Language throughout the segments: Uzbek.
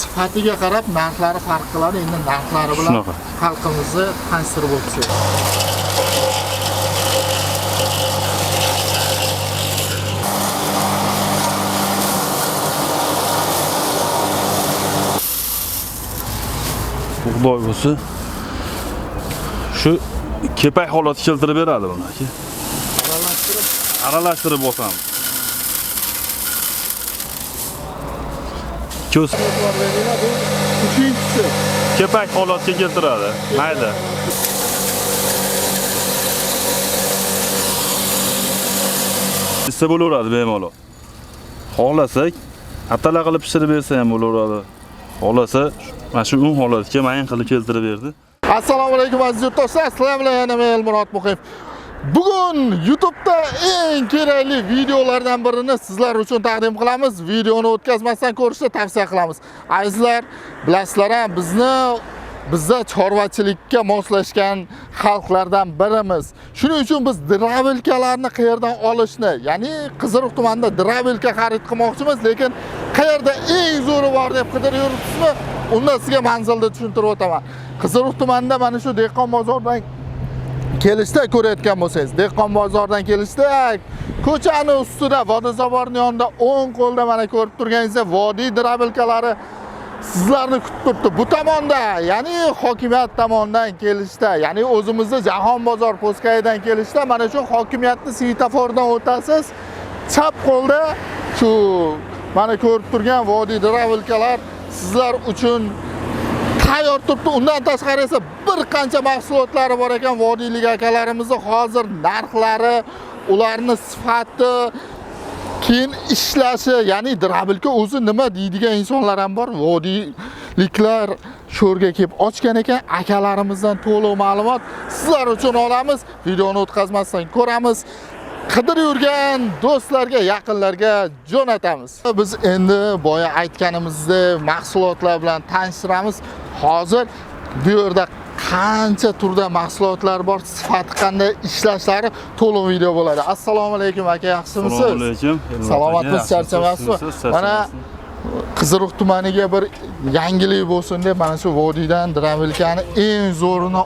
Sifatiga qarab narxlari farq qiladi. Endi narxlari bilan Shunaqa. xalqimizni tanishtirib o'tsak. Bug'doy bo'lsa shu kepak holati keltirib beradi buni aka. Aralashtirib Aralashtirib bosamiz. Ko'z e'tibor beringlar, bu uchinchisi. kepak holatga keltiradi. Mayda. Desa bo'laveradi bemalol. Xohlasak atala qilib pishirib bersa ham bo'laveradi. Xohlasa mana shu un holatiga mayin qilib keltirib berdi. Assalomu alaykum aziz yurtdoshlar, sizlar bilan yana men Elmurod Muqim. Bugun YouTube'da eng kerakli videolardan birini sizlar uchun taqdim qilamiz. Videoni o'tkazmasdan ko'rishni tavsiya qilamiz. Azizlar, bilasizlar ham bizda chorvachilikka moslashgan xalqlardan birimiz. Shuning uchun biz drabilkalarni qayerdan olishni, ya'ni Qiziriq tumanida drabilka xarid qilmoqchimiz, lekin qayerda eng zo'ri bor deb qidirib yuribsizmi? Unda sizga manzilni tushuntirib o'taman. Qiziriq tumanida mana shu dehqon bozoridan kelishda ko'rayotgan bo'lsangiz, dehqon bozoridan kelishda ko'chani ustida vodozaborning yonida o'ng qo'lda mana ko'rib turganingizdek vodiy drabilkalari sizlarni kutib turibdi. Bu tomonda, ya'ni hokimiyat tomonidan kelishda, ya'ni o'zimizni Jahon bozor poskayidan kelishda mana shu hokimiyatni svetofordan o'tasiz, chap qo'lda shu mana ko'rib turgan vodiy drabilkalar sizlar uchun tayyor turibdi. Undan tashqari esa bir qancha mahsulotlari bor ekan vodiylik akalarimizni hozir narxlari, ularni sifati, keyin ishlashi, ya'ni drabilka o'zi nima deydigan insonlar ham bor. Vodiyliklar sho'rga kelib ochgan ekan. Akalarimizdan to'liq ma'lumot sizlar uchun olamiz. Videoni o'tkazmasdan ko'ramiz. Qidirib yurgan do'stlarga, yaqinlarga jo'natamiz. Biz endi boya aytganimizdek mahsulotlar bilan tanishtiramiz. Hozir bu yerda qancha turda mahsulotlar bor, sifati qanday, ishlashlari to'liq video bo'ladi. Assalomu alaykum aka, yaxshimisiz? Assalomu alaykum. Salomatmisiz, charchamayapsizmi? Mana Qiziriq tumaniga bir yangilik bo'lsin deb mana shu vodiydan drabilkani eng zo'rini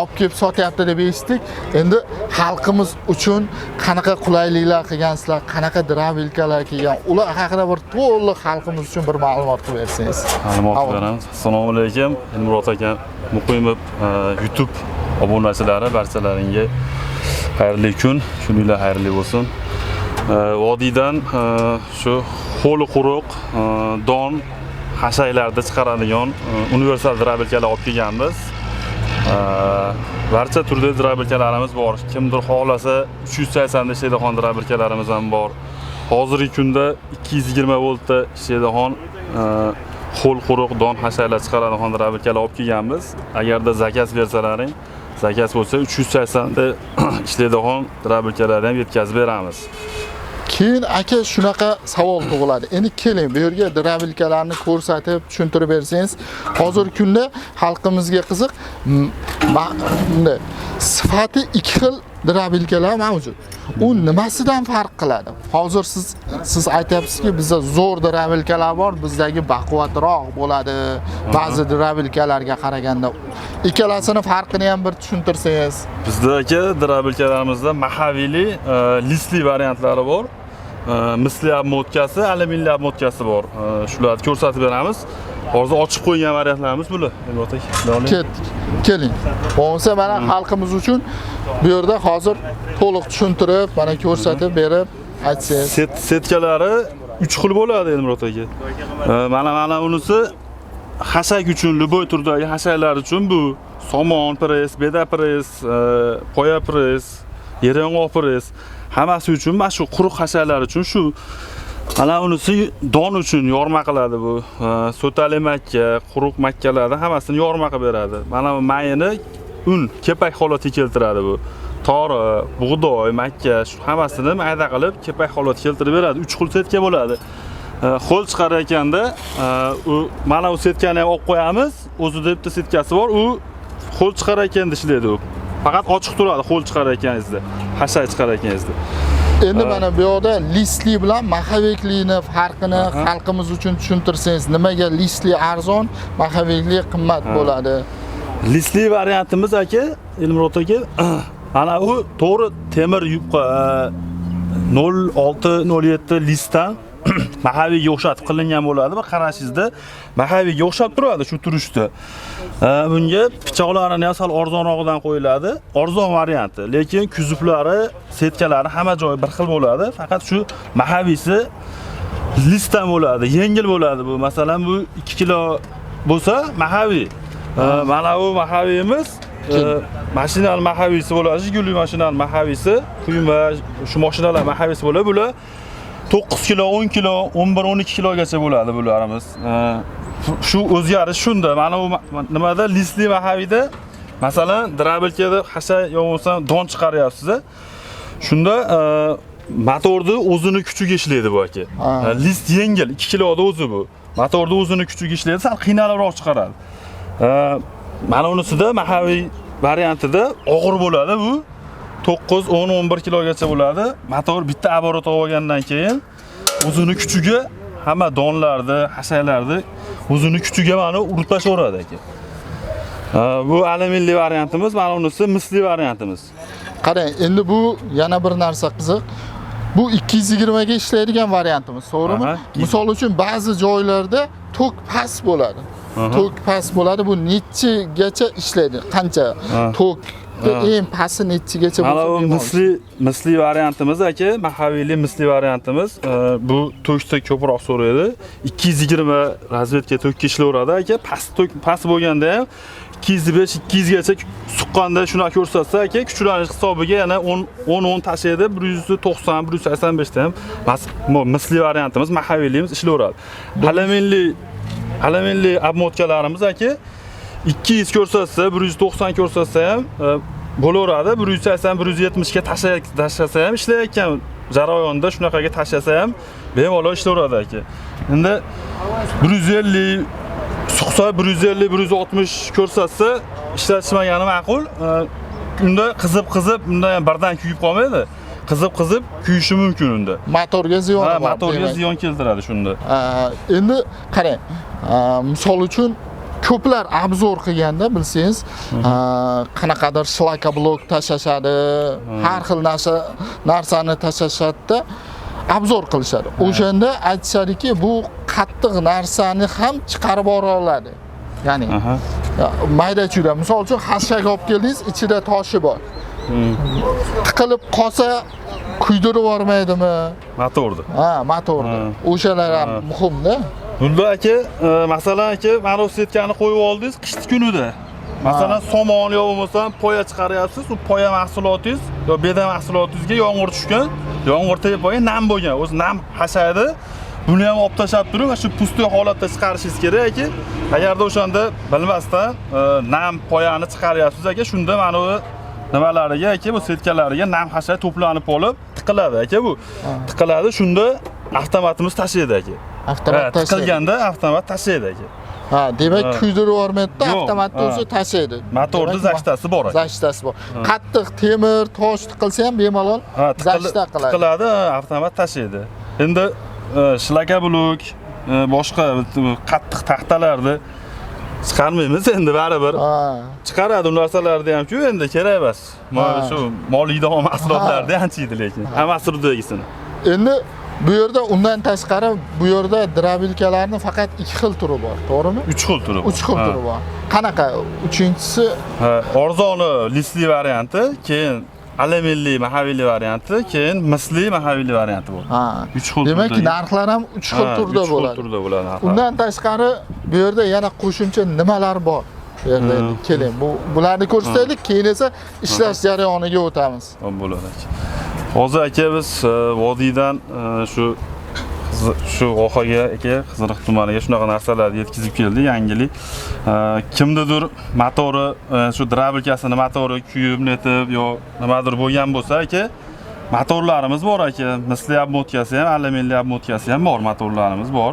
olib kelib sotyapti deb eshitdik. Endi xalqimiz uchun qanaqa qulayliklar qilgansizlar, qanaqa drabilkalar kelgan, ular haqida bir to'liq xalqimiz uchun bir ma'lumot qilib bersangiz. Ma'lumot beramiz. Assalomu alaykum. Elmurod aka Muqimov YouTube obunachilari barchalaringga xayrli kun, kuninglar xayrli bo'lsin. Vodiydan shu ho'li quruq, don xashaklarda chiqaradigan universal drabilkalar olib kelganmiz. Barcha turdagi drabilkalarimiz bor. Kimdir xohlasa 380 da ishlaydigan drabilkalarimiz ham bor. Hozirgi kunda 220 voltda ishlaydigan ho'l quruq don xashaklar chiqaradigan drabilkalar olib kelganmiz. Agarda zakaz bersalaring, zakaz bo'lsa 380 da ishlaydigan drabilkalarni ham yetkazib beramiz. Keyin aka shunaqa savol tug'iladi. Endi keling bu yerga drabilkalarni ko'rsatib tushuntirib bersangiz. Hozirgi kunda xalqimizga qiziq, bunday sifati ikki xil drabilkalar mavjud. U nimasidan farq qiladi? Hozir siz aytyapsizki, bizda zo'r drabilkalar bor, bizdagi baquvvatroq bo'ladi ba'zi drabilkalarga qaraganda. Ikkalasini farqini ham bir tushuntirsangiz. Bizda aka drabilkalarimizda mahavili, lisli variantlari bor. Misli obmotkasi, alyuminli obmotkasi bor. Shularni ko'rsatib beramiz. Hozir ochib qo'ygan variantlarimiz bular. Elmurod aka, Ketdik. Keling. Bo'lmasa mana xalqimiz uchun bu yerda hozir to'liq tushuntirib, mana ko'rsatib berib aytsangiz. Setkalari 3 xil bo'ladi Elmurod aka. Mana unisi xashak uchun, любой turdagi xashaklar uchun bu somon press, beda press, poya press, yeryong'oq press, hammasi uchun mana shu quruq xashaklar uchun shu. Mana unisi don uchun yorma qiladi bu. So'tali makka, quruq makkalarni hammasini yorma qilib beradi. Mana bu mayini un, kepak holatiga keltiradi bu. Tori, bug'doy, makka shu hammasini mayda qilib kepak holatiga keltirib beradi. 3 xil setka bo'ladi. Ho'l chiqarayotganda, u mana bu setkani ham olib qo'yamiz. O'zida bitta setkasi bor, u ho'l chiqarayotganda ishlaydi u. Faqat ochiq turadi ho'l chiqarayotganingizda, xashak chiqarayotganingizda. Endi mana bu yoqda listli bilan маховик lini farqini xalqimiz uchun tushuntirsangiz, nimaga listli arzon, маховик li qimmat bo'ladi? Listli variantimiz aka, Elmurod aka, ana u to'g'ri temir yupqa 06 07 listdan маховик ga o'xshatib qilingan bo'ladi va qarashingizda маховик ga o'xshab turadi shu turishda. Bunga pichoqlarini ham sal arzonrog'idan qo'yiladi, arzon varianti. Lekin kuzovlari, setkalari hamma joyi bir xil bo'ladi. Faqat shu маховик si listdan bo'ladi, yengil bo'ladi bu. Masalan, bu 2 kilo bo'lsa маховик. Mana bu маховик imiz mashinani маховик si bo'ladi, Jiguli mashinani маховик si, quyma shu mashinalar маховик si bo'ladi. Bular 9 kilo, 10 kilo, 11, 12 kilogacha bo'ladi bularimiz. Shu o'zgarish shunda. Mana bu nimada listli маховик da masalan, дробилка da hasha yo bo'lmasa don chiqaryapsiz. Shunda motorni o'zini kuchiga ishlaydi bu aka. List yengil, 2 kiloda o'zi bu. Motorni o'zini kuchiga ishlaydi, sal qiynalibroq chiqaradi. Mana unisida маховик variantida og'ir bo'ladi bu. 9, 10, 11 kilogacha bo'ladi. Motor bitta оборот olgandan keyin o'zini kuchiga hamma donlarni, hashaklarni o'zini kuchiga mana urib tashlayveradi aka. Bu alyuminli variantimiz, mana unisi misli variantimiz. Qarang, endi bu yana bir narsa qiziq. Bu 220 ga ishlaydigan variantimiz, to'g'rimi? Aha. Misol uchun ba'zi joylarda tok past bo'ladi. Tok past bo'ladi. Bu nechigacha ishlaydi? Qancha? Tok eng pasti nechigacha Mana bo'lsa bu bemalol. misli variantimiz aka, маховик li misli variantimiz. Bu tokda ko'proq so'raydi. 220 разведка tokka ishlayveradi aka. Past tok past bo'lganda ham 205 200 gacha suqqanda shunaqa ko'rsatsa aka, kuchlanish hisobiga yana 10 10 10 tashlaydi. 190 185 da ham misli variantimiz, маховик limiz ishlayveradi. Alyuminli обмотка larimiz aka 200 ko'rsatsa, 190 ko'rsatsa ham bo'laveradi. 180, 170 ga tashlasa ham ishlayotgan jarayonda shunaqaga tashlasa ham bemalol ishlayveradi aka. Endi 150 suqsa 150, 160 ko'rsatsa ishlatishmagani ma'qul. Unda qizib-qizib, unda ham birdan kuyib qolmaydi. Qizib-qizib kuyishi mumkin unda. Motorga ziyoni Ha, bor. motorga demak. ziyon keltiradi shunda. Endi qarang, misol uchun ko'plar обзор qilganda bilsangiz, qanaqadir шлакоблок tashlashadi, har xil narsani tashlashadi-da, обзор qilishadi. O'shanda aytishadiki, bu qattiq narsani ham chiqarib yubora oladi. Ya'ni mayda chuyda, misol uchun xashak olib keldingiz, ichida toshi bor. Tiqilib qolsa kuydirib yubormaydimi? Motorni. Ha, motorni. O'shalar ham muhim-da. Bunda aka, masalan aka, mana bu setkani qo'yib oldingiz qishni kunida. Masalan, somon yo bo'lmasam poya chiqaryapsiz, u poya mahsulotingiz yo beda mahsulotingizga yomg'ir tushgan, yomg'ir tegib qolgan, nam bo'lgan. O'zi nam hashaydi. Buni ham olib tashlab turib, mana shu пустой holatda chiqarishingiz kerak aka. Agarda o'shanda bilmasdan nam poyani chiqaryapsiz aka, shunda mana bu nimalariga aka, bu setkalariga nam hashay to'planib qolib tiqiladi aka bu. Tiqiladi, shunda avtomatimiz tashlaydi aka. Avtomat Ha, tashlaydi. Tiqilganda avtomat tashlaydi aka. Ha, demak kuydirib yubormaydi-da, Yo'q, avtomatni o'zi tashlaydi. Motorni Demak, защита si bor aka. Защита si bor. Qattiq temir, tosh tiqilsa ham bemalol Ha, защита qiladi. Tiqiladi, avtomat tashlaydi. Endi шлакоблок, boshqa qattiq taxtalarni chiqarmaymiz endi baribir. Chiqaradi u narsalarni ham-ku endi kerak emas. Mana shu mol yeydigan mahsulotlarni ancha edi lekin. Hammasi turdagisini. Endi bu yerda undan tashqari bu yerda дробилка larni faqat ikki xil turi bor, to'g'rimi? 3 xil turi bor. Uch xil turi bor. Qanaqa? Uchinchisi Ha, arzoni listli varianti, keyin alyuminli маховик li varianti, keyin misli маховик li varianti bor. Uch xil Demak, turdagi. narxlar ham uch xil Ha, turda uch xil bo'ladi. turda bo'ladi narxlar. Undan tashqari bu yerda yana qo'shimcha nimalar bor? Bu yerda endi keling, bularni ko'rsataylik, keyin esa ishlash jarayoniga o'tamiz. Hop, bo'ladi aka. Hozir aka biz vodiydan shu vohaga aka Qiziriq tumaniga shunaqa narsalarni yetkazib keldik, yangilik. Kimnidir motori, shu дробилка sini motori kuyib netib yo nimadir bo'lgan bo'lsa aka, motorlarimiz bor aka. Misli обмотка si ham, alyuminli обмотка si ham bor, motorlarimiz bor.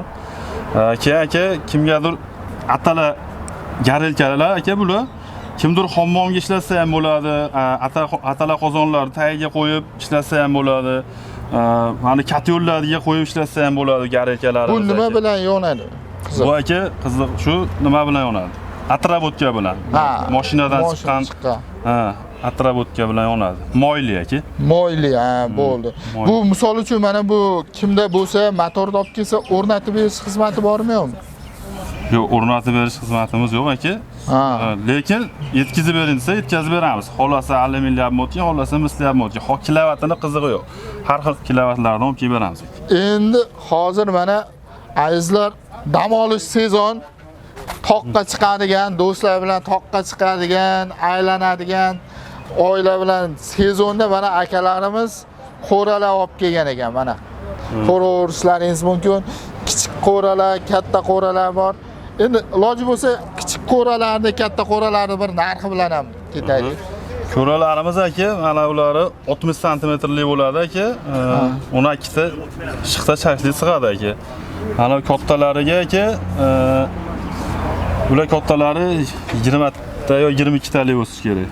Keyin aka kimgadir atala горелка lar aka bular kimdir hammomga ishlatsa ham bo'ladi, atala qozonlarni tagiga qo'yib ishlatsa ham bo'ladi. Mana katyo'llarga qo'yib ishlatsa ham bo'ladi Bu горелка larimiz. nima aka. bilan yonadi? Qiziq. Bu aka qiziq, shu nima bilan yonadi? Отработка bilan. Ha, Mashinadan moshina chiqqan, ha, отработка bilan yonadi. Moyli aka. Moyli, ha, bo'ldi. Moyli. Bu misol uchun mana bu kimda bo'lsa, motorni olib kelsa o'rnatib berish xizmati bormi yo'qmi? Yo'q, o'rnatib berish xizmatimiz yo'q aka. Ha. Lekin yetkazib bering desa yetkazib beramiz. Xohlasa alyuminli обмотка, xohlasa misli обмотка. Ho kilovatini qizig'i yo'q. Har xil kilovatlardan olib kelib beramiz aka. Endi hozir mana azizlar dam olish sezon toqqa chiqadigan, do'stlar bilan toqqa chiqadigan, aylanadigan oila bilan sezonda mana akalarimiz qo'ralar olib kelgan ekan mana. Ko'rishlaringiz mumkin. Kichik qo'ralar, katta qo'ralar bor. Endi iloji bo'lsa kichik qo'ralarni, katta qo'ralarni bir narxi bilan ham ketaylik. Ko'ralarimiz aka, mana ulari 60 santimetrli bo'ladi aka. 12 ta shixta shashlik sig'adi aka. Mana kattalariga aka, ular kattalari 20 ta yo 22 talik bo'lishi kerak.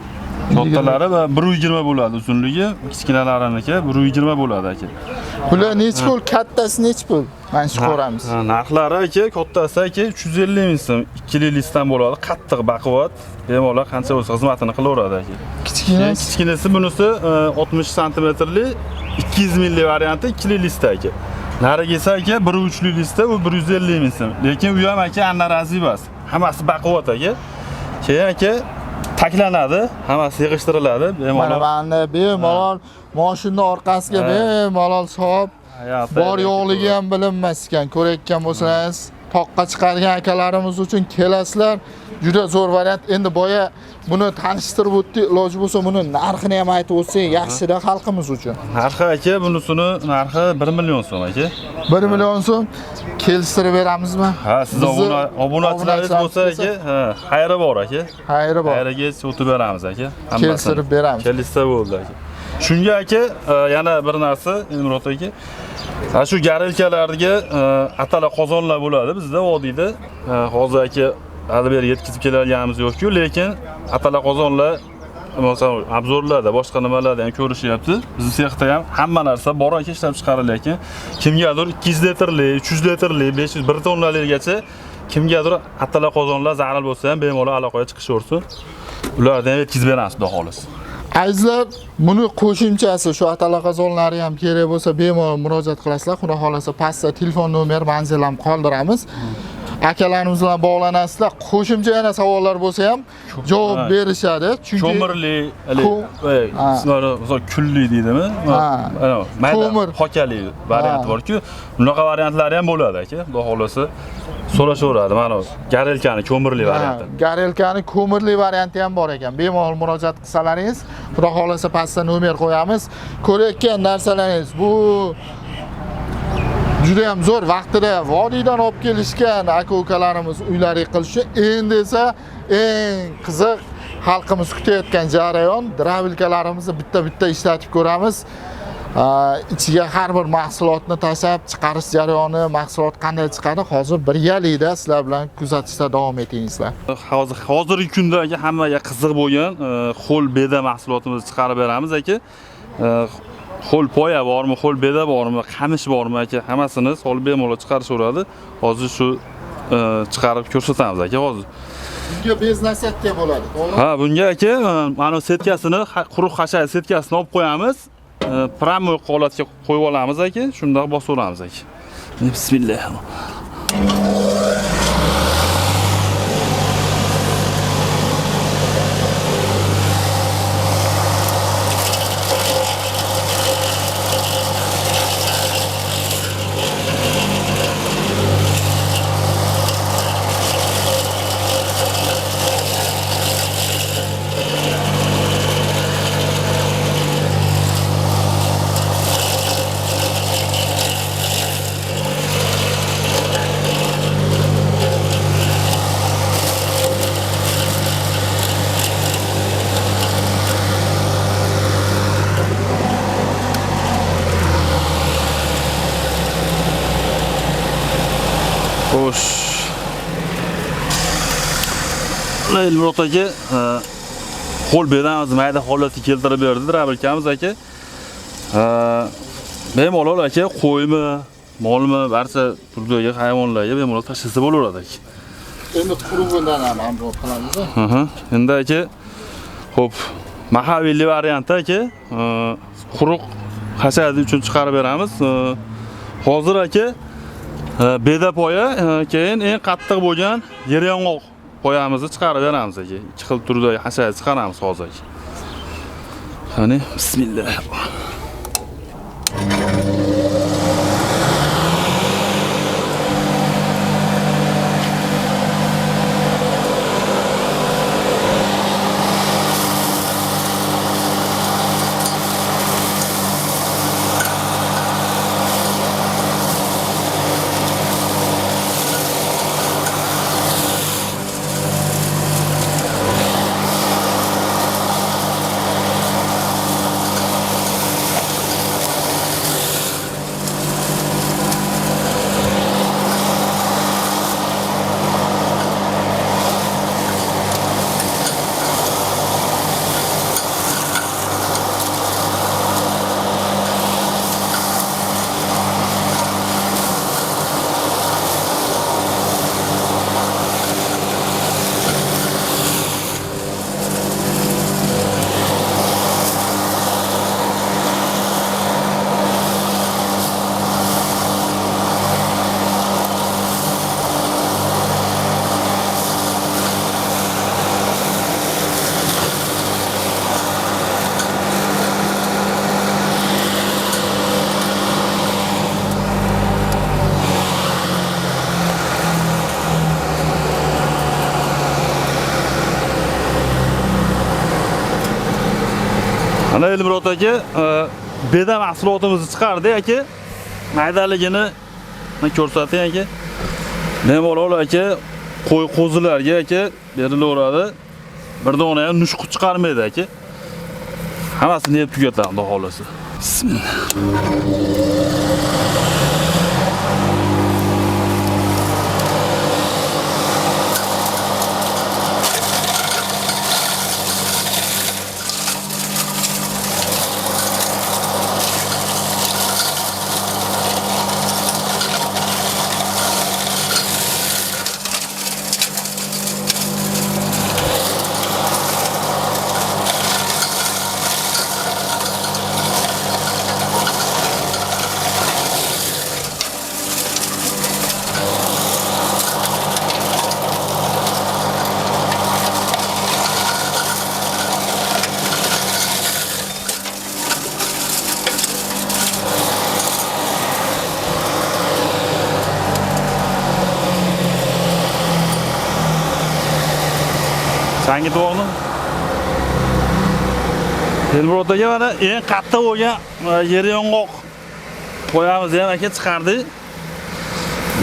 Kattalari va 1.20 bo'ladi uzunligi, kichkinalariniki 1.20 bo'ladi aka. Bular nechi pul? Kattasi nechi pul? Mana shu ko'ramiz. Ha, narxlari aka, kattasi aka 350 ming so'm, ikkili listdan bo'ladi, qattiq baquvvat, bemalol qancha bo'lsa xizmatini qilaveradi aka. Kichkinasi Kichkinasi bunisi 60 santimetrli 200 milli varianti ikkili lista aka. Narigisi aka 1.3 li lista u 150 ming so'm. Lekin u ham aka anna emas. Hammasi baquvvat aka. Keyin aka taklanadi, hammasi yig'ishtiriladi Mana bemalol. mana bemalol moshinni orqasiga Ha. bemalol solib Hayotda bor yo'qligi ham bilinmas ekan. Ko'rayotgan bo'lsangiz, toqqa chiqadigan akalarimiz uchun kelasizlar. Juda zo'r variant. Endi boya buni tanishtirib o'tdik. Iloji bo'lsa buni narxini ham aytib o'tsak yaxshida xalqimiz uchun. Narxi aka bunisini narxi 1 million so'm aka. 1 million so'm kelishtirib beramizmi? Ha, siz Bizni obunachilaringiz bo'lsa aka, ha, xayri bor aka. Xayri bor. Xayriga o'tib beramiz aka. Hammasini. Kelishtirib beramiz. Kelishsa bo'ldi aka. Shunga aka, yana bir narsa Elmurod aka. Ha, shu горелка larga atala qozonlar bo'ladi bizda vodiyda. Hozir aka hali beri yetkazib kelganimiz yo'q-ku, lekin atala qozonlar masalan обзор larda, boshqa nimalarda ham ko'rishyapti. Bizni sexda ham hamma narsa bor aka ishlab chiqarilayotgan. Kimgadir 200 litrli, 300 litrli, 500, 1 tonnaligacha kimgadir atala qozonlar zarur bo'lsa ham bemalol aloqaga chiqishaversin. Ulardan ham yetkazib beramiz xudo xohlasa. Azizlar, buni qo'shimchasi shu atala qozonlari ham kerak bo'lsa bemalol murojaat qilasizlar. Xudo xolasa pastda telefon nomer, manzil ham qoldiramiz. Akalarimiz bilan bog'lanasizlar. Qo'shimcha yana savollar bo'lsa ham javob Ha. berishadi. Chunki Ko'mirli, haligi, Ha. misol kulli deydimi? Ha. Ana, mayda Ko'mir. xokali varianti Ha. bor-ku. Bunaqa variantlari ham bo'ladi aka. Xudo xolasa so'rashaveradi. Mana горелка ni ko'mirli Ha, varianti. горелка ni ko'mirli varianti ham bor ekan. Bemalol murojaat qilsalaringiz, Xudo xolasa pastda nomer qo'yamiz. Ko'rayotgan narsalaringiz bu juda ham zo'r vaqtida vodiydan olib kelishgan aka-ukalarimiz uylariga qilish uchun. Endi esa eng qiziq xalqimiz kutayotgan jarayon дробилка larimizni bitta-bitta ishlatib ko'ramiz. Ichiga har bir mahsulotni tashlab chiqarish jarayoni, mahsulot qanday chiqadi, hozir birgalikda sizlar bilan kuzatishda davom etingizlar. Hozirgi kunda aka hammaga qiziq bo'lgan ho'l beda mahsulotimizni chiqarib beramiz aka. Ho'l poya bormi, ho'l beda bormi, qamish bormi aka, hammasini solib bemalol chiqarishaveradi. Hozir shu chiqarib ko'rsatamiz aka hozir. Bunga без насадка bo'ladi, to'g'rimi? Ha, bunga aka mana setkasini, quruq xashak setkasini olib qo'yamiz. Прямой holatga qo'yib olamiz aka, shundoq bosaveramiz aka. Bismillah. Xo'sh. Elmurod aka, qo'l beramiz, mayda holatga keltirib berdi дробилка miz aka. Bemalol aka qo'ymi, molmi, barcha turdagi hayvonlarga bemalol tashlasa bo'laveradi aka. Endi qurug'idan ham amrot qilamiz. Endi aka, xo'p, mahavilli varianti aka, quruq xashak uchun chiqarib beramiz. Hozir aka beda poya, keyin eng qattiq bo'lgan yer yong'oq poyamizni chiqarib beramiz aka. Ikki xil turdagi xashak chiqaramiz hozir aka. Qani, bismillah. Ana Elmurod aka, beda mahsulotimizni chiqardik aka. Maydaligini ko'rsating aka. Bemalol aka, qo'y qo'zilarga aka berilaveradi. Bir dona ham nushqu chiqarmaydi aka. Hammasini yeb tugatadi, Xudo xolasa. Bismillah. Changi to'g'ni. Elmurod aka mana eng qattiq bo'lgan yer yong'oq poyamizni ham aka chiqardik.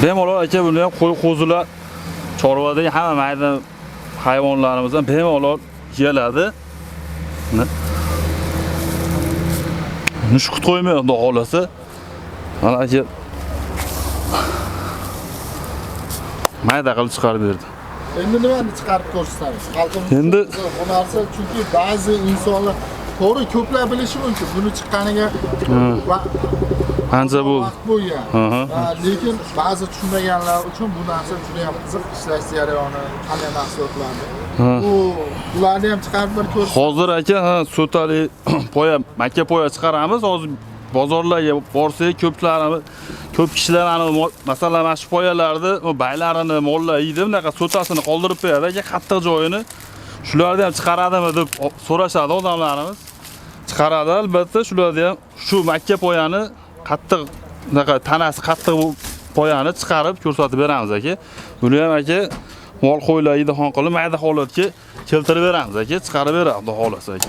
Bemalol aka buni ham qo'y qo'zilar, chorvadagi hamma mayda hayvonlarimiz ham bemalol yeyiladi. Nushqut qo'ymaydi Xudo xolasa. Mana aka mayda qilib chiqarib berdi. Endi nimani chiqarib ko'rsatamiz? Xalqimiz endi bu narsa, chunki ba'zi insonlar to'g'ri ko'plar bilishi mumkin. Buni chiqqaniga ancha bo'ldi. Vaqt bo'lgan. Lekin ba'zi tushunmaganlar uchun bu narsa juda ham qiziq, ishlash jarayoni, qanday mahsulotlarni. Bu ularni ham chiqarib bir ko'rsatamiz. Hozir aka, so'tali poya, makka poya chiqaramiz. Hozir bozorlarga borsak, ko'p kishilar ana masalan mana shu poyalarni, baylarini mollar yeydi, bunaqa so'tasini qoldirib qo'yadi aka, qattiq joyini. Shularni ham chiqaradimi deb so'rashadi odamlarimiz. Chiqaradi albatta, shularni ham shu makka poyani qattiq, bunaqa tanasi qattiq poyani chiqarib ko'rsatib beramiz aka. Buni ham aka mol qo'ylar yeydi, xon qilib mayda holatga keltirib beramiz aka, chiqarib beradi Xudo xolasa aka.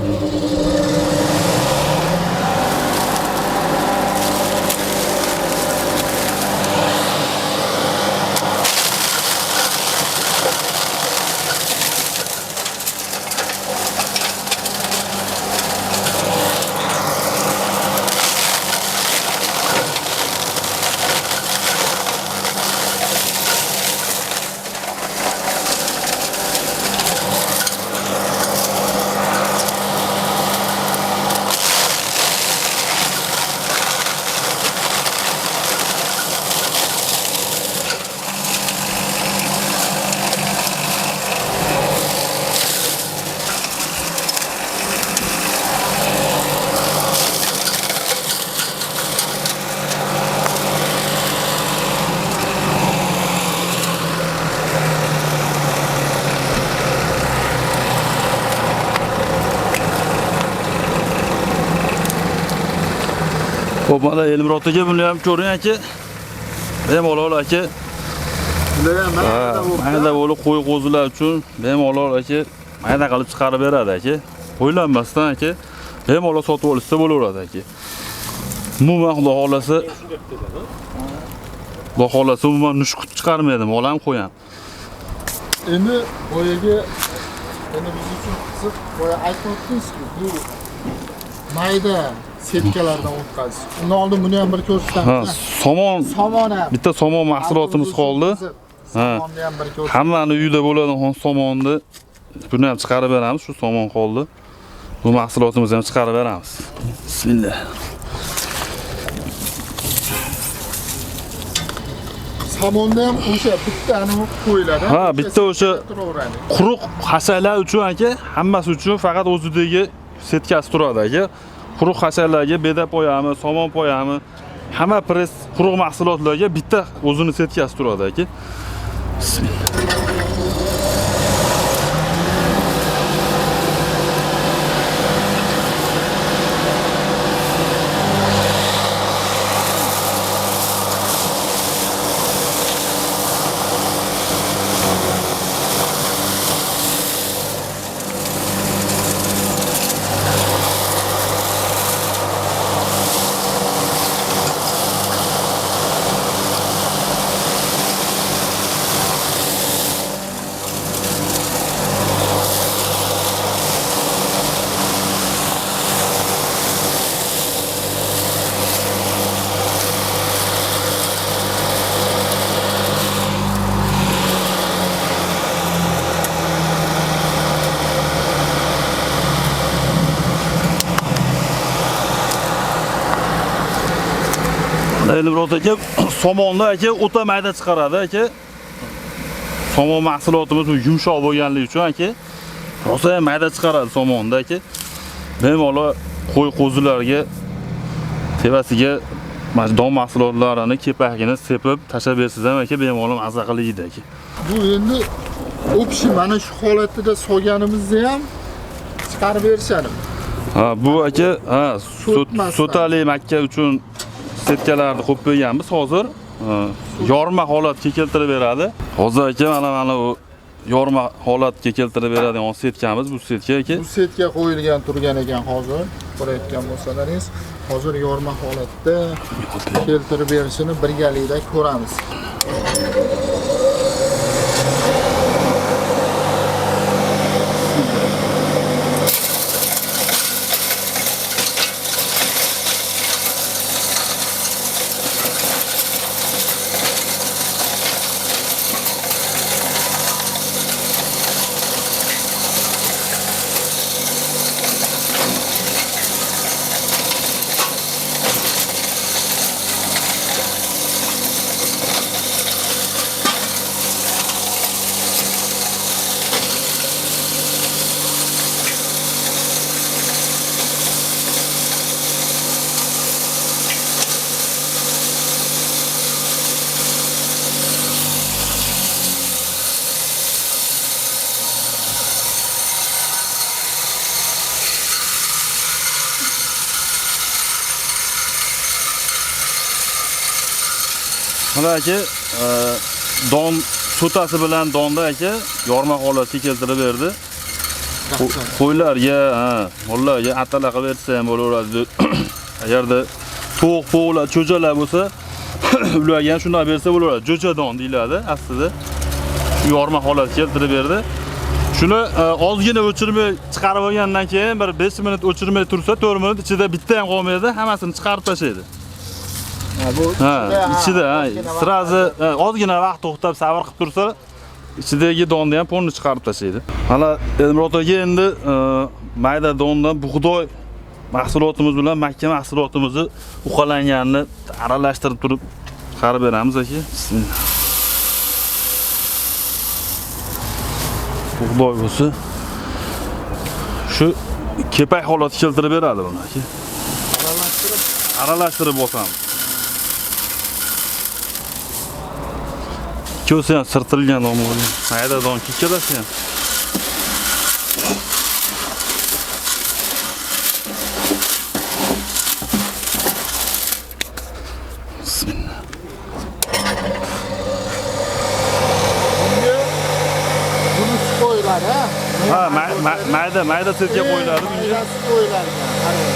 Xo'p, mana Elmurod aka buni ham ko'ring aka. Bemalol aka. Bular ham Mayda bo'lib qo'y qo'zilar uchun bemalol aka mayda qilib chiqarib beradi aka. O'ylanmasdan aka bemalol sotib olishsa bo'laveradi aka. Umuman xudo xolasa Xudo xolasa umuman nushqut chiqarmaydi, mol ham qo'y ham. Endi boyagi endi biz uchun qiziq, boya aytib o'tdingizki, bu mayda setkalardan o'tkazasiz. Undan oldin buni ham bir Ha, ko'rsatamiz. somon Somon ham. bitta somon mahsulotimiz qoldi. Somonni ham bir ko'rsatamiz. Hammani uyida bo'ladigan somonni buni ham chiqarib beramiz, shu somon qoldi. Bu mahsulotimizni ham chiqarib beramiz. Bismillah. Somonda ham o'sha bitta anavi qo'yiladi. Ha, bitta o'sha turaveradi. Quruq hashalar uchun aka, hammasi uchun faqat o'zidagi setkasi turadi aka. Quruq hashalarga beda poyami, somon poyami, hamma press quruq mahsulotlarga bitta o'zini setkasi turadi aka. Bismillah. Elmurod aka somonni aka o'ta mayda chiqaradi aka. Somon mahsulotimiz bu yumshoq bo'lganligi uchun aka rosa ham mayda chiqaradi somonni aka. Bemalol qo'y qo'zilarga tevasiga mana shu don mahsulotlarini kepagini sepib tashlab bersangiz ham aka bemalol maza qilib yeydi aka. Bu endi общий mana shu holatida solganimizda ham chiqarib berishadimi? Ha, bu aka, ha, So'tmasdan. so'tali makka uchun setkalarni qo'yib qo'yganmiz hozir. Yorma holatga keltirib beradi. Hozir aka mana u yorma holatga keltirib beradigan setkamiz bu setka aka. Bu setka qo'yilgan turgan ekan hozir. Ko'rayotgan bo'lsalaringiz, hozir yorma holatda keltirib berishini birgalikda ko'ramiz. Mana aka, don so'tasi bilan donni aka yorma holatga keltirib berdi. Qo'ylarga, ha, mollarga atala qilib bersa ham bo'laveradi. Agarda tovuq, po'g'lar, cho'jalar bo'lsa, ularga ham shunday bersa bo'laveradi. Jo'ja don deyiladi aslida. Shu yorma holatga keltirib berdi. Shuni ozgina o'chirmay chiqarib olgandan keyin bir 5 minut o'chirmay tursa, 4 minut ichida bitta ham qolmaydi, hammasini chiqarib tashlaydi. Ha, bu Ha, ichida, ha, ozgina vaqt sirazi, ha, ozgina vaqt to'xtab sabr qilib tursa, ichidagi donni ham polni chiqarib tashlaydi. Mana Elmurod aka endi mayda dondan bug'doy mahsulotimiz bilan makka mahsulotimizni uqalanganini aralashtirib turib chiqarib beramiz aka. Bismillah. Bug'doy bo'lsa shu kepak holatga keltirib beradi buni aka. Aralashtirib, aralashtirib bosamiz. Ikkovsi ham sirtilgan don bo'lgan. Mayda don ikkalasi ham. qo'yiladi, ha? Ha, mayda mayda setka qo'yiladi bunga. Maydasi qo'yiladi. Qarang.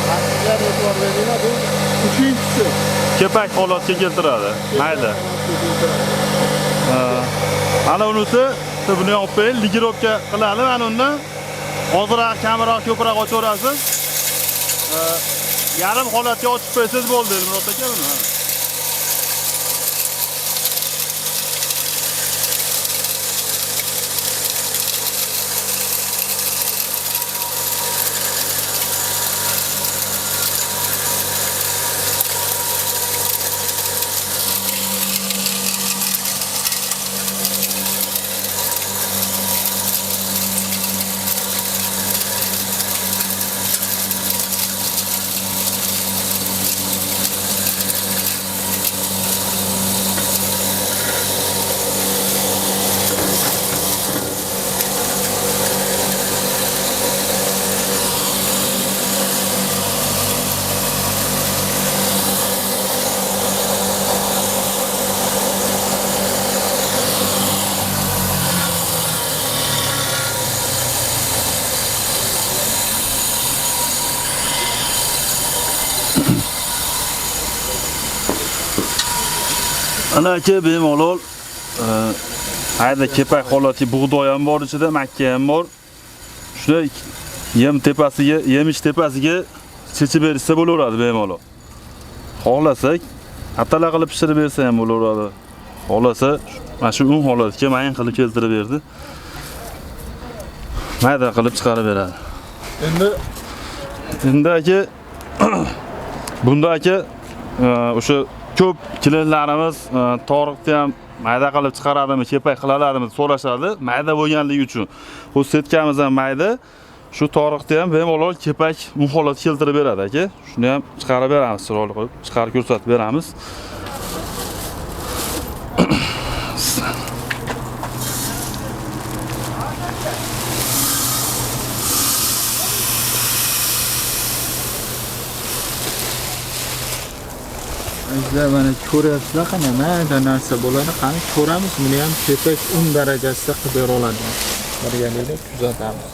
Mana e'tibor beringlar, bu uchinchisi. Kepak holatga keltiradi. Mayda. Mana unisi, buni ham olib qo'ying, ligirovka qiladi. Mana undan ozroq, kamroq, ko'proq ochaverasiz. Yarim holatga ochib qo'ysangiz bo'ldi, Elmurod aka buni. Ana aka bemalol mayda kepak holati bug'doy ham bor ichida, makka ham bor. Shuni yem tepasiga, yemish tepasiga chechib bersa bo'laveradi bemalol. Xohlasak, atala qilib pishirib bersa ham bo'laveradi. Xohlasa, mana shu un holatiga mayin qilib keltirib berdi. Mayda qilib chiqarib beradi. Endi aka bunda aka o'sha ko'p klientlarimiz toriqni ham mayda qilib chiqaradimi, kepak qilaladimi so'rashadi. Mayda bo'lganligi uchun. Bu setkamiz ham mayda. Shu toriqni ham bemalol kepak un holatga keltirib beradi aka. Shuni ham chiqarib beramiz, chiroyli qilib chiqarib ko'rsatib beramiz. Azizlar, mana ko'ryapsizlar, qanday mayda narsa bo'ladi. Qani ko'ramiz, buni ham kepak un darajasida qilib bera oladi. Birgalikda kuzatamiz.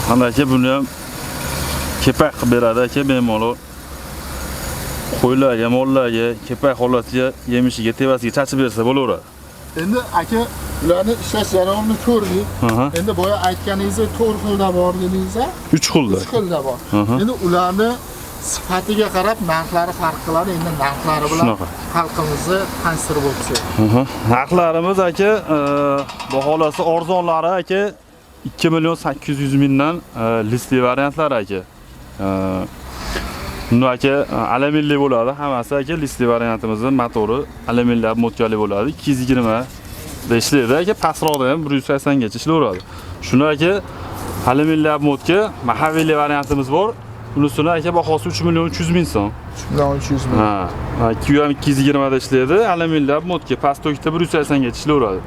Mana aka buni ham kepak qilib beradi aka bemalol. Qo'ylarga, mollarga kepak holatiga, yemishiga, tevasiga chachib bersa bo'laveradi. Endi aka ularni ishlash jarayonini ko'rdik. Endi boya aytganingizdek 4 xilda bor dedingiz-a? 3 xilda. 3 xilda bor. Endi ularni sifatiga qarab narxlari farq qiladi. Endi narxlari bilan xalqimizni tanishtirib o'tsak. Narxlarimiz aka, baholasi arzonlari aka 2 800 000dan listli variantlar aka. Bunda aka alyuminli bo'ladi, hammasi aka listli variantimizning motori alyuminli obmotkali bo'ladi. 220 da ishlaydi aka, pastroqda ham 180 gacha ishlayveradi. Shuni aka alyuminli obmotka mahavili variantimiz bor. Unisini aka bahosi 3 300 000 so'm. 3 300 000. Ha, ham 220 da ishlaydi, alyuminli obmotka past tokda 180 gacha ishlayveradi.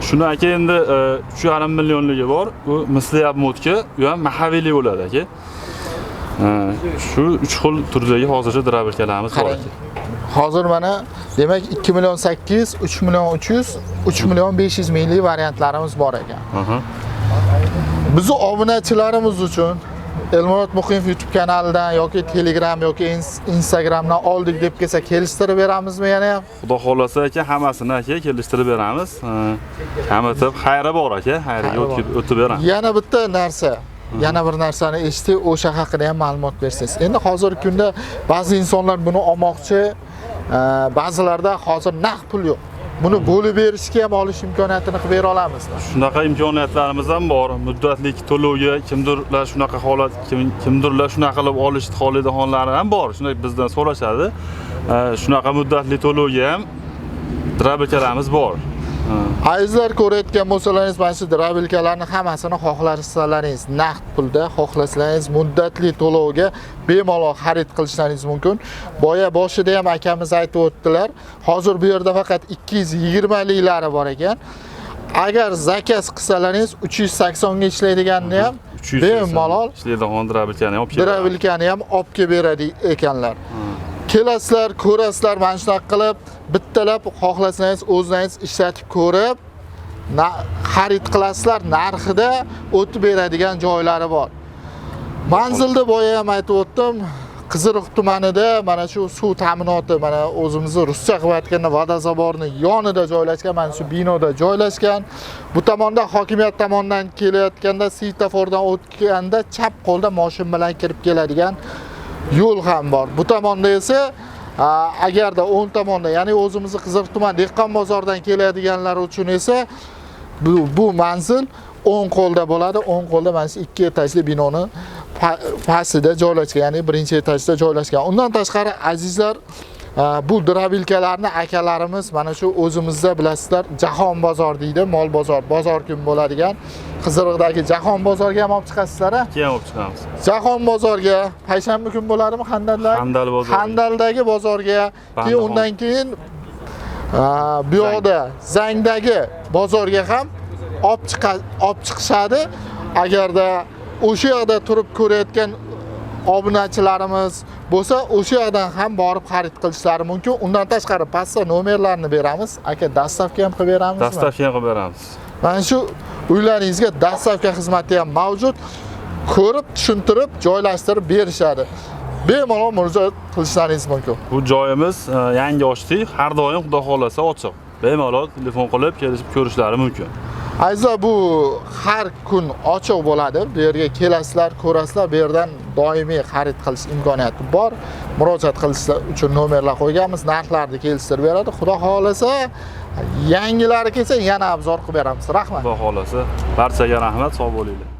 Shuni aka endi 3,5 millionligi bor. U misli obmotka, u ham mahavili bo'ladi aka. Shu 3 xil turdagi hozircha drabelkalarimiz bor aka. Hozir mana demak 2 800 000, 3 300 000, 3 500 000 variantlarimiz bor ekan. Bizni obunachilarimiz uchun Elmurod Muqimov YouTube kanalidan yoki Telegram yoki Instagramdan oldik deb kelsa kelishtirib beramizmi yana ham? Xudo xohlasa aka, hammasini aka kelishtirib beramiz. Kamitib xayri bor aka, xayriga Xayri bor. O'tib beramiz. Yana bitta narsa, yana bir narsani eshitdik, o'sha haqida ham ma'lumot bersangiz. Endi hozirgi kunda ba'zi insonlar buni olmoqchi, ba'zilarda hozir naqd pul yo'q. Buni bo'lib berishga ham olish imkoniyatini qilib bera olamizmi? Shunaqa imkoniyatlarimiz ham bor. Muddatli to'lovga kimdirlar shunaqa holat, kimdirlar shunaqa qilib olishni xohlaydiganlari ham bor. Shunday bizdan so'rashadi. Shunaqa muddatli to'lovga ham дробилка larimiz bor. Azizlar, ko'rayotgan bo'lsalaringiz, mana shu дробилка larni hammasini xohlasalaringiz naqd pulda, xohlasalaringiz muddatli to'lovga bemalol xarid qilishlaringiz mumkin. Boya boshida ham akamiz aytib o'tdilar. Hozir bu yerda faqat 220 liklari bor ekan. Agar заказ qilsalaringiz 380 ga ishlaydiganini ham 380 bemalol ishlaydigan дробилка ni ham olib keladi. дробилка ni ham olib kelib beradi ekanlar. Kelasizlar, ko'rasizlar, mana shunaqa qilib bittalab xohlasangiz o'zingiz ishlatib ko'rib, xarid qilasizlar, narxida o'tib beradigan joylari bor. Manzilda boya ham aytib o'tdim, Qiziriq tumanida mana shu suv ta'minoti, mana o'zimizni ruscha qilib aytganda водозабор ni yonida joylashgan, mana shu binoda joylashgan. Bu tomonda hokimiyat tomonidan kelayotganda svetofordan o'tganda chap qo'lda moshin bilan kirib keladigan yo'l ham bor. Bu tomonda esa agarda o'ng tomonda, ya'ni o'zimizni Qiziriq tuman dehqon bozoridan keladiganlar uchun esa bu manzil o'ng qo'lda bo'ladi. O'ng qo'lda mana shu ikki etajli binoni pastida joylashgan, ya'ni birinchi etajda joylashgan. Undan tashqari azizlar, bu дробилка larni akalarimiz mana shu o'zimizda bilasizlar, Jahon bozor deydi, mol bozor, bozor kun bo'ladigan Qiziriqdagi Jahon bozorga ham olib chiqasizlar, a? Keyin olib chiqamiz. Jahon bozorga payshanba kun bo'ladimi Handalda? Handal bozori. Handaldagi bozorga, keyin Bandaxon. undan keyin bu yoqda Zangdagi bozorga ham olib chiqishadi. Agarda o'sha yoqda turib ko'rayotgan obunachilarimiz bo'lsa, o'sha yoqdan ham borib xarid qilishlari mumkin. Undan tashqari pastda nomerlarni beramiz. Aka, доставка ham qilib beramizmi? Доставка ham qilib beramiz. Mana shu uylaringizga доставка xizmati ham mavjud. Ko'rib, tushuntirib, joylashtirib berishadi. Bemalol murojaat qilishlaringiz mumkin. Bu joyimiz yangi ochdik. Har doim Xudo xohlasa ochiq. Bemalol telefon qilib kelishib ko'rishlari mumkin. Azizlar, bu har kun ochiq bo'ladi. Bu yerga kelasizlar, ko'rasizlar, bu yerdan doimiy xarid qilish imkoniyati bor. Murojaat qilish uchun nomerlar qo'yganmiz, narxlarni kelishtirib beradi. Xudo xohlasa, yangilari kelsa yana обзор qilib beramiz. Rahmat. Xudo xohlasa. Barchaga rahmat, sog' bo'linglar.